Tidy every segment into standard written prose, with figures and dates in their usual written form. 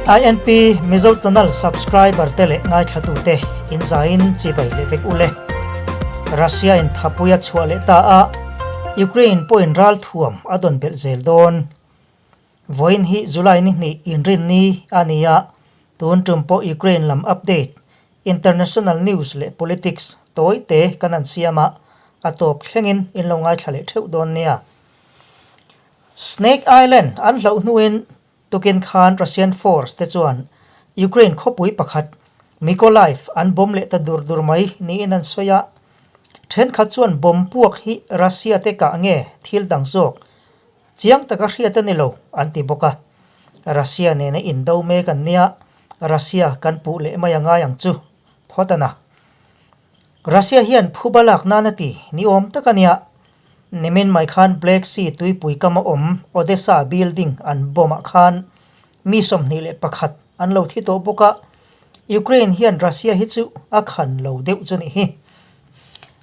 INP Mizo Channel subscriber te leh ngaithlatute in zaiin chibai leh vek ule. Russia in thapui a chhuah leh ta a, Ukraine pawhin ralthuam a dawn belh zel dawn. Vawiin hi July ni hnih inrinni a ni a, tun tum pawh Ukraine lam update, international news leh politics tawi te kan han siam a, a tawp thlengin in lo ngaithla leh theuh dawn nia. Snake Island an hlauh hnuin tukin khan Russian force te chuan Ukraine khawpui pakhat Mykolaiv an bomb leh ta dur dur mai niin an sawi a, thenkhat chuan bomb puak hi Russia te kah nge thil dang zawk Chiang taka hriat a ni lo, an ti bawk a. Russia nena indo mek an nia, Russia kan puh leh mai a ngai ang chu, phawt a na. Russia hian phuba lak nan a ti ni awm tak a nia. Nimin mai khan Black Sea tuipui kama awm Odessa building an bomb ah khan mi 21 an lo thi tawh bawk a, Ukraine hian Russia hi chu a khan lo deuh chu nih hi.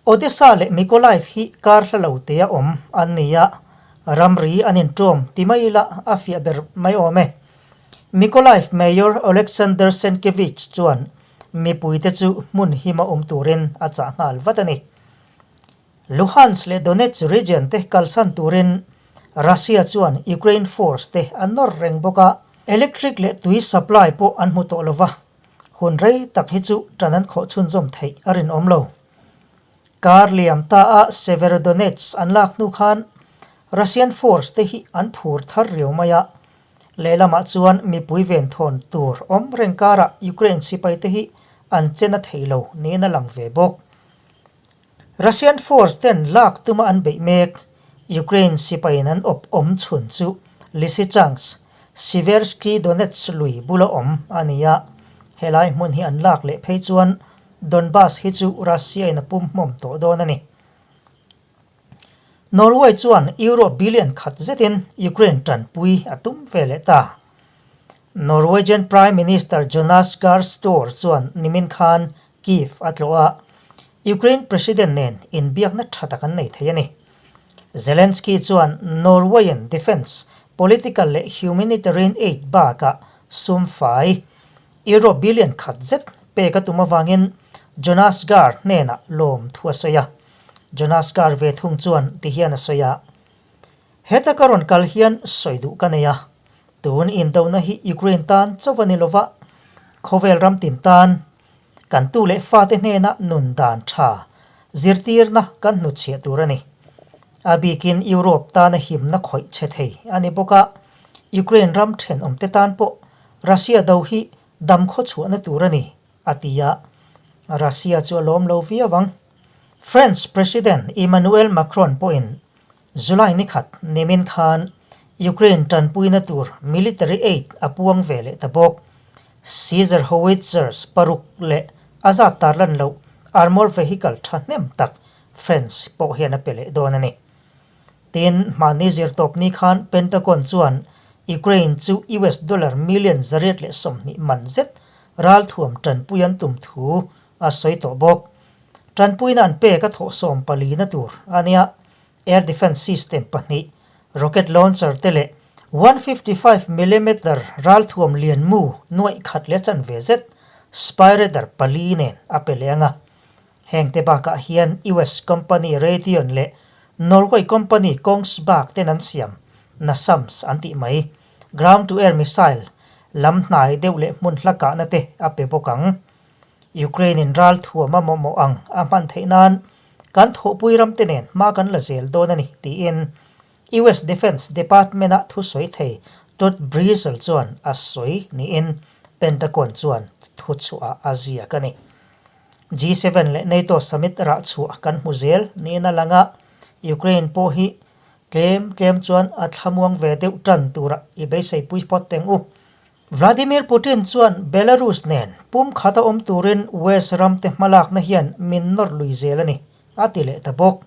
Odessa leh Mykolaiv hi kar hla lo te a awm an ni a, ramri an inṭawm ti mai ila a fiah ber mai awm e. Mykolaiv Mayor Oleksandr Senkevich chuan mipuite chu hmun hima awm turin a chah nghal vat a ni. Luhansk leh Donetsk region te kalsan turin Russia chuan Ukraine force te a nawr reng bawk a, electric leh tui supply pawh an hmu tawh lova. Hun rei tak hi chu ṭan an khawh chhunzawm theih a rinawm lo. Kar liam ta a Severodonetsk an lak hnu khan Russian force te hi an phur thar riau mai a, lehlamah chuan mipui venthawn tur awm reng karah Ukraine sipai te hi an che na thei lo niin a lang ve bawk. Russian force ten lak tuma an beih mek Ukraine sipaiin an awp awm chhun chu Lysychansk, Siverskyi Donets lui bula awm a ni a, helai hmun hi an lak leh phei chuan Donbas hi chu Russia-in a pum hmawm tawh dawn a ni. Norway chuan Euro billion khat zetin Ukraine tanpui a tum ve leh ta. Norwegian Prime Minister Jonas Gahr Store chuan nimin khan Kyiv a tlawh a, Ukraine President nen inbiakna tha tak an nei thei a ni. Zelensky chuan Norway-in defence, political leh humanitarian aid bakah sum fai Euro billion khat zet pek a tum avangin Jonas Gahr hnenah lawm thu a sawi a. Jonas Gahr ve thung chuan ti hian a sawi a, Heta ka rawn kal hian sawi duh ka nei a, tun indona hi Ukraine tan chauh a ni lova, khawvel ram tin tan kan tu leh fate hnena nun dan tha zirtirna kan hnutchhiah tur a ni. A bikin Europe tana himna khawih che thei a ni bawk a, Ukraine ram thenawmte tan pawh Russia do hi dam khawchhuahna tur a ni, a ti a, Russia chu a lawm lo viau ang. French President Emmanuel Macron pawhin July ni khat nimin khan Ukraine tanpuina tur military aid a puang ve leh ta bawk. Caesar howitzers paruk leh a zat tarlan loh armour vehicle thahnem tak France pawh hian a pe leh dawn a ni. Tin, hmahni zirtawpni khan Pentagon chuan Ukraine chu US dollar million 120 man zet ralthuam tanpui an tum thu a sawi tawh bawk. Tanpuina an pek a thawh 14 na tur a nia, air defence system pahnih, rocket launcher te leh 155 millimeter ralthuam lian mu nuaih khat leh chanve zet Spyradar pali nen a pe leh ang a. Heng te bakah hian US company Raytheon leh Norway company Kongsberg ten an siam NASAMS an tih mai ground to air missile lam hnai deuh leh hmun hla kahna te a pe bawk ang. Ukraine in ral thuam a mawhmawh ang a hman theih nan kan thawhpui ram te nen hma kan la zel dawn a ni tiin US Defence Department a thusawi thei Todd Brizzel chuan a sawi niin Pentagon chuan thuchhuah a ziak a ni. G7 leh NATO summit rah chhuah kan hmu zel niin a lang a, Ukraine pawh hi tlem tlem chuan a thlamuang ve deuh tan turah i beiseipui phawt teng u. Vladimir Putin chuan Belarus nen pum khat a awm turin West ram te hmalakna hian min nawr lui zel a ni, a ti leh ta bawk.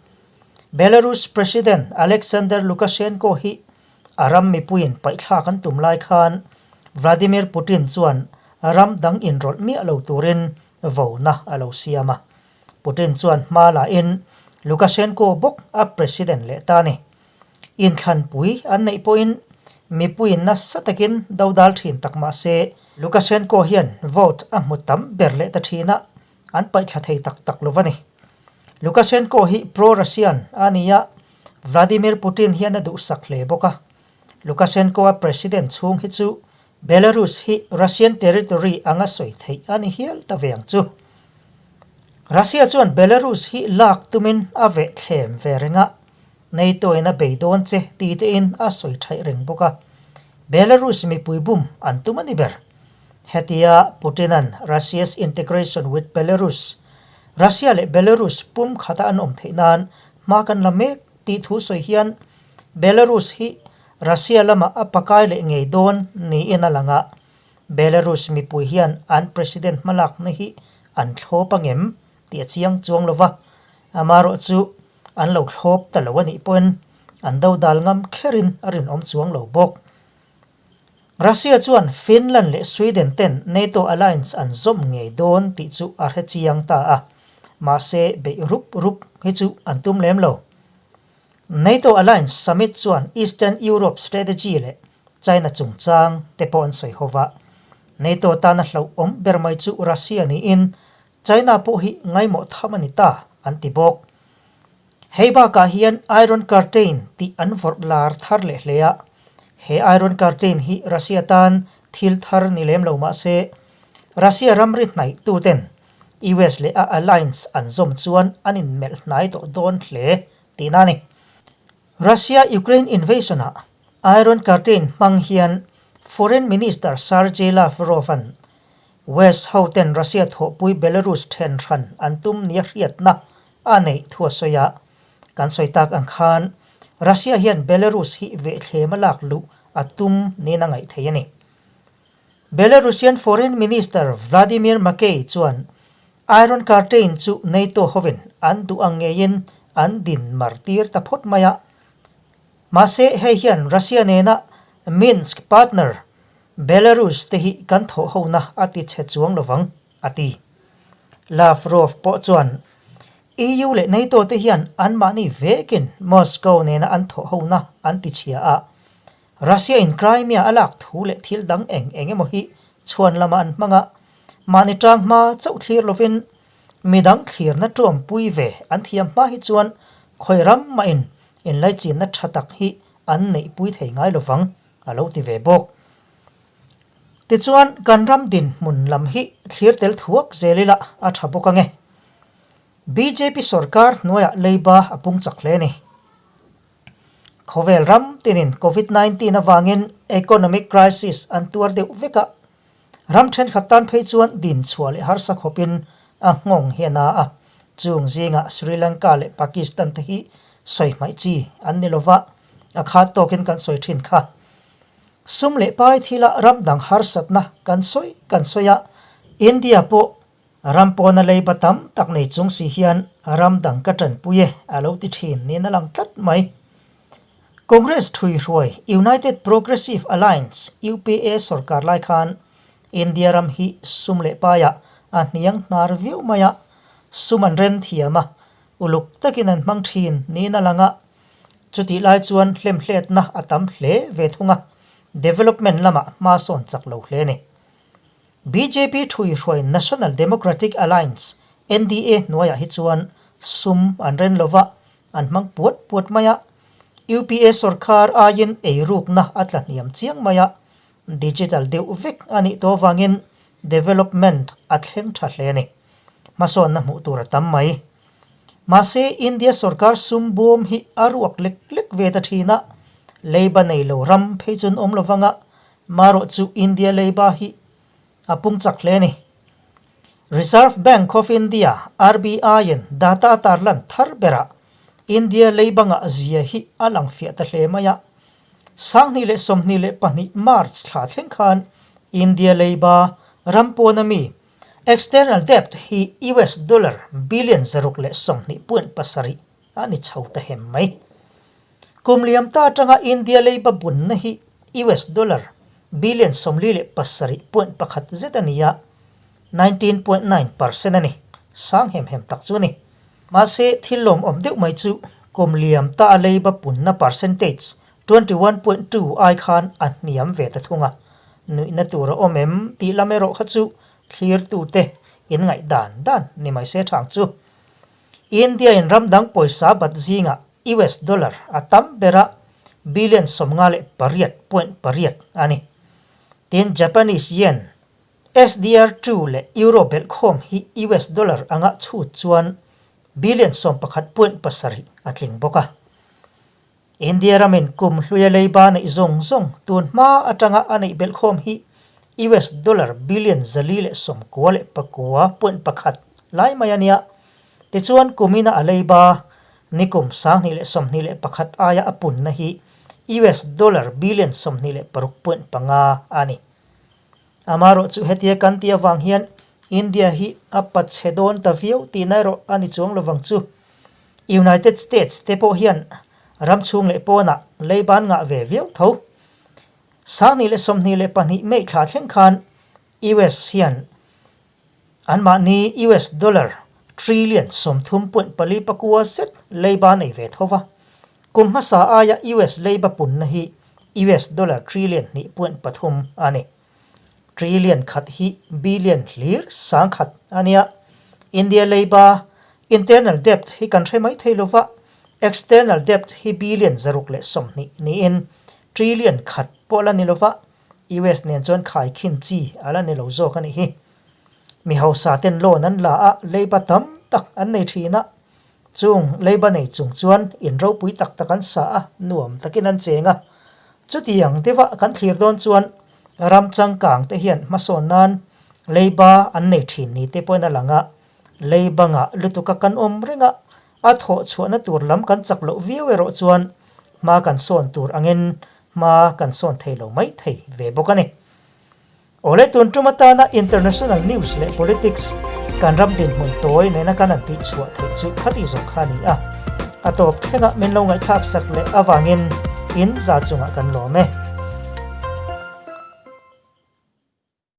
Belarus President Alexander Lukashenko hi A ram mipuiin paihthlak an tum lai khan Vladimir Putin chuan ram dang inrawlh miah lo turin vona a lo siam a. Putin chuan hma lahin Lukashenko bawk a president leh ta a ni. Inthlanpui an neih pawhin mipuiin nasa takin dodal thin tak mah se. Lukashenko hian vote a hmu tam ber leh ta thin a, an paihthla thei tak tak lo va ni. Lukashenko hi pro-Russian a ni a, Vladimir Putin hian a duhsak hle bawk a. Lukashenko-a president chhung hi chu Belarus hi Russian territory anga sawi theih a ni hial ta ve ang chu. Russia chuan Belarus hi lak tumin a veh thlem ve reng a, NATO-in a bei dawn che ti tein a sawi thaih reng bawk a. Belarus mipui bum an tum a ni ber. Hetia Putin-a'n Russia's integration with Belarus, Russia leh Belarus pum khata an awm theih nan hma kan la mek tih thu sawi hian Belarus hi Russia lamah a pakai leh ngei dawn niin a lang a, Belarus mipui hian an president hmalakna hi an thlawp angem tih a chiang chuang lo va, amaherawh chu an lo thlawp ta lo a nih pawhin an dodal ngam kherin a rinawm chuang lo bawk. Russia chuan Finland leh Sweden ten NATO alliance an zawm ngei dawn tih chu a hre chiang ta a, mahse beih rup rup hi chu an tum lem lo. NATO Alliance Summit chuan Eastern Europe strategy leh China chungchang te pawh an sawi ho va. NATO tana hlauhawm ber mai chu Russia niin China pawh hi ngaimawh tham a ni ta an ti bawk. Hei bakah hian Iron Curtain tih an vawrh lar thar leh hle a. He Iron Curtain hi Russia tan thil thar ni lem lo mah se, Russia ramri hnaih tuten US leh a alliance an zawm chuan an inmelh hnai tawh dawn hle tihna a ni. Russia-Ukraine invasion-ah Iron Curtain hmang hian Foreign Minister Sergei Lavrov-a'n West hoten Russia thawhpui Belarus then hran an tum nia hriatna a neih thu a sawi a. Kan sawi tak ang khan Russia hian Belarus hi vehthlem a lak luh a tum niin a ngaih thei a ni. Belarusian Foreign Minister Vladimir Makey chuan Iron Curtain chu NATO hovin an duh ang ngeiin an din mar tir ta phawt mai a. Mahse hei hian Russia nena Minsk partner Belarus te hi kan thawh hona a ti chhe chuang lovang, a ti. Lavrov pawh chuan EU leh NATO te hian anmahni vekin Moscow nena an thawh hona an ti chhia a, Russia in Crimea a lak thu leh thil dang eng eng emaw hi chhuan lamah an hmang a, mahni tang hma chauh thlir lovin midang thlirna ṭawmpui ve an thiam hma hi chuan khawi ram mahin inlaichinna ṭha tak hi an neihpui thei ngai lovang a lo ti ve bawk. Tichuan kan ram dinhmun lam hi thlir tel thuak zel ila a ṭha bawk ange. Bjp sorkar hnuaiah leiba a pung chak hle a ni. Khawvel ram tinin Covid 19 avangin economic crisis an tuar deuh vek a, ram thenkhat tan phei chuan din chhuah leh harsa khawpin a nghawng hi a na a, chung zingah Sri Lanka leh Pakistan te hi sawi hmaih chi an ni lova, a khat tawkin kan sawi thin kha. Sum leh pai thila ram dang harsatna kan sawi kan sawi a, India pawh Ram pawna leiba tam tak nei chung si hian ram dang ka tanpui e a lo ti thin niin a lang tlat mai. Congress thuihruai United Progressive Alliance, UPA, sorkar lai khan India ram hi sum leh paiah a hniang hnar viau mai a, sum an ren thiam a, uluk takin an hmang thin niin a lang a. Chutih lai chuan hlemhletna a tam hle ve thung a, development lamah hma sawn chak lo hle a ni. Bjp thuihruai National Democratic Alliance, NDA, hnuaiah hi chuan sum an ren lo va, an hmang puat puat mai a. UPA sorkar aiin eirukna a tla hniam chiang mai a, digital deuh vek a nih tawh avangin development a thleng tha hle a ni. Hmasawnna hmuh tur a tam mai. Mahse, India sorkar sum bawm hi a ruak lek lek ve ta thin a, leiba nei lo ram phei chuan awm lo vang a, Marawh chu India leiba hi a pung chak hle a ni. Reserve Bank of India, RBI, in data a tarlan thar berah India leiba ngah zia hi a lang fiah ta hle mai a. 2022 March thla thleng khan India leiba ram pawna mi external debt hi US dollar billion 627 a ni chho ta hem mai. Kum liam ta atanga India leiba bunna hi US dollar billion 47.1 zet a ni a, 19.9% a ni. Sang hem hem tak chu a ni. Mahse, thil lawmawm deuh mai chu kum liam ta a leiba punna percentage 21.2 ai khan a hniam ve ta thung a. Nuihna tur a awm em tih lam erawh kha chu thlirtute in ngaih dan dan ni mai se thang chu. India in ram dang pawisa bat zingah US dollar a tam bera billion 58.8 a ni. Tin, Japanese yen, SDR two leh euro belhkhawm hi US dollar anga chhut chuan billion 11.7 a tling bawk a. India ramin kum hluia leiba neih zawng zawng tun hma atanga a neih belhkhawm hi US dollar billion 499.1 lai mai a nia. Tichuan kumina a leiba nikum 2021 aia a punna hi US dollar billion 26.5 a ni. Amaherawh chu hetia kan tih avang hian India hi a pachhe dawn ta viau tihna erawh a ni chuang lovang chu. United States te pawh hian ram chhung leh pawnah leiban ngah ve viau tho. 2022 May thla thleng khan US hian anmahni US dollar trillion 30.4 pakua zet leiba nei ve tho va. Kum hmasa aia US leiba punna hi US dollar trillion 2.3 a ni. Trillion khat hi billion hlir 10,000 a nia. India leiba internal debt hi kan hre mai thei lova, external debt hi billion 620 niin trillion khat pawh la ni lova, US nen chuan khaikhin chi a la ni lo zawk a nih hi. Mi hausa ten loan an la a, leiba tam tak an nei thin a. Chung leiba nei chung chuan in ropui tak tak an sa a, nuam takin an cheng a. Chutiang deuha kan thlir dawn chuan ram changkang te hian hmasawn nan leiba an nei thin ni te pawhin a lang a, leiba ngah lutuka kan awm reng a, a thawh chhuahna tur lam kan chak loh viau erawh chuan hma kan sawn tur angin hma kan sawn thei lo mai thei ve bawk a ni. Awle tun tum atana international news leh politics kan ram dinhmun tawi nena kan han tih chhuah theih chu khati zawng kha a ni a. A tawp thlengah min lo ngaihthlak sak leh avangin in za chungah kan lawm e.